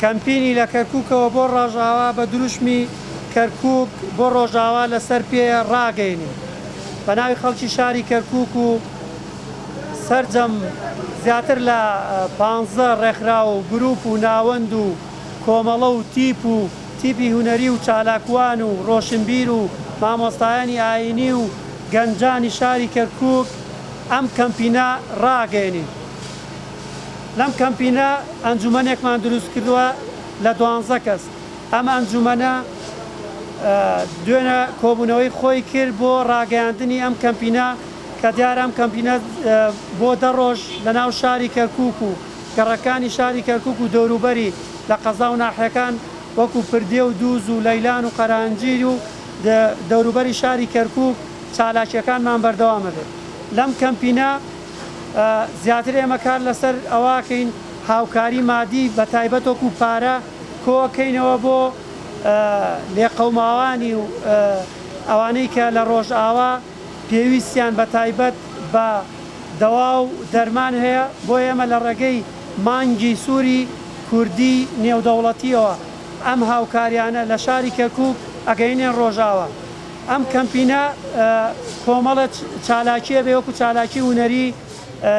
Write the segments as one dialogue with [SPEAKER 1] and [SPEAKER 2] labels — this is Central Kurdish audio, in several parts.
[SPEAKER 1] کەمپینی لە کەرکوکەوە بۆ ڕاژاوا بە دروشمی کەرکوک بۆ ڕۆژاوا لەسەر پێیە ڕاگەینین. بە ناوی خەڵکی شاری کەرکوک و سەرجەم زیاتر لە پانزە ڕێکخراو و گروپ و ناوەند و کۆمەڵە و تیپ و تیپی هونەری و چالاکوان و ڕۆشنبیر و مامۆستایانی ئایینی و گەنجانی شاری کەرکوک ئەم کەمپینە ڕاگەیەنین. لەم کەمپینە ئەنجومەنێکمان دروستکردووە لە دوانزە کەس، ئەم ئەنجومەنە دوێنێ کۆبوونەوەی خۆی کرد بۆ ڕاگەیاندنی ئەم کەمپینە کە دیارە ئەم کەمپینە بۆ دە ڕۆژ لەناو شاری کەرکوک و گەڕەکانی شاری کەرکوک و دەوروبەری لە قەزا و ناحیەکان وەکو پردێ و دووز و لەیلان و قەرەهەنجیر و دەوروبەری شاری کەرکوک چالاکیەکانمان بەردەوام ئەبێت لەم کەمپینە زیاتر ئێمە کار لەسەر ئەوەکەین هاوکاری مادی بە تایبەت وەکو پارە کۆکەینەوە بۆ لێقەوماوانی و ئەوانەی کە لە ڕۆژئاوا پێویستیان بە تایبەت بە دەوا و دەرمان هەیە، بۆ ئێمە لە ڕێگەی مانگی سووری کوردی نێودەوڵەتییەوە ئەم هاوکاریانە لە شاری کەرکووک ئەگەینێن ڕۆژئاوا. ئەم کەمپینە کۆمەڵە چالاکی ئەبێ وەکو چالاکی هونەری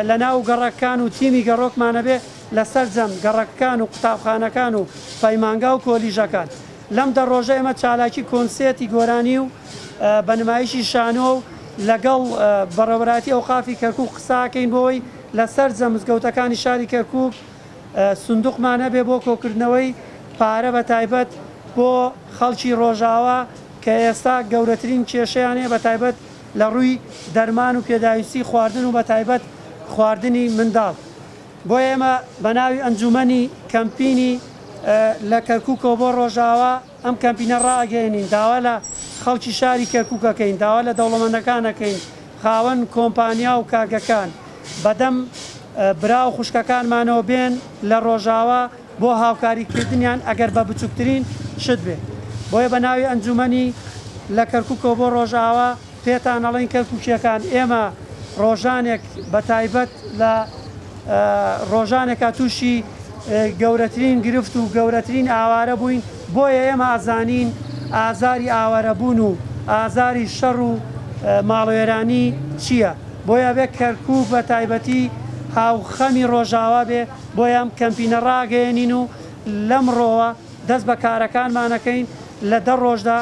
[SPEAKER 1] لە ناو گەڕەکان و تیمی گەڕۆکمان ئەبێ لە سەرجەم گەڕەکەکان و قوتابخانەکان و پەیمانگا و کۆلیژەکان. لەم دە ڕۆژە ئێمە چالاکی کۆنسێرتی گۆرانی و بە نمایشی شانۆ و لەگەڵ بەڕێوەبەرایەتی ئەوقافی کەرکوک قسە ئەکەین بۆ ئەوەی لە سەرجەم مزگەوتەکانی شاری کەرکوک سندوقمان هەبێ بۆ کۆکردنەوەی پارە بە تایبەت بۆ خەڵکی ڕۆژاوا کە ئێستا گەورەترین کێشەیان هەیە بە تایبەت لە ڕووی دەرمان و پێداویستی خواردن و بە تایبەت خواردنی منداڵ. بۆیە ئێمە بە ناوی ئەنجوومەنی کەمپینی لە کەرکووکەوە بۆ ڕۆژاوا ئەم کەمپینە ڕائەگەیەنین، داوا لە خەڵکی شاری کەرکووک ئەکەین، داوا لە دەوڵەمەندەکان ئەکەین، خاوەن کۆمپانیا و کارگەکان بەدەم برا و خوشکەکانمانەوە بێن لە ڕۆژاوا بۆ هاوکاری کردنیان ئەگەر بە بچووکترین شت بێ. بۆیە بە ناوی ئەنجوومەنی لە کەرکووکەوە بۆ ڕۆژاوا پێتان ئەڵێین کەرکوکیەکان ئێمە ڕۆژانێک بە تایبەت لە ڕۆژانێکا تووشی گەورەترین گرفت و گەورەترین ئاوارە بووین بۆیە ئێمە ئەزانین ئازاری ئاوارەبوون و ئازاری شەڕ و ماڵوێرانی چییە بۆیە ئەبێ کەرکوک بە تایبەتی هاوخەمی ڕۆژاوا بێ بۆیە ئەم کەمپینە ڕاگەیەنین و لەمڕۆوە دەست بە کارەکانمان ئەکەین لە دە ڕۆژدا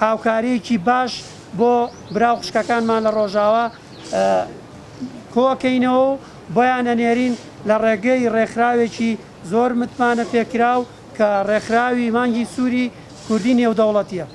[SPEAKER 1] هاوکارییەکی باش بۆ برا و خوشکەکانمان لە ڕۆژاوا کۆکەینەوە و بۆیان ئەنێرین لە ڕێگەی ڕێکخراوێکی زۆر متمانە پێکراو کە ڕێکخراوی مانگی سووری کوردی نێودەوڵەتییە.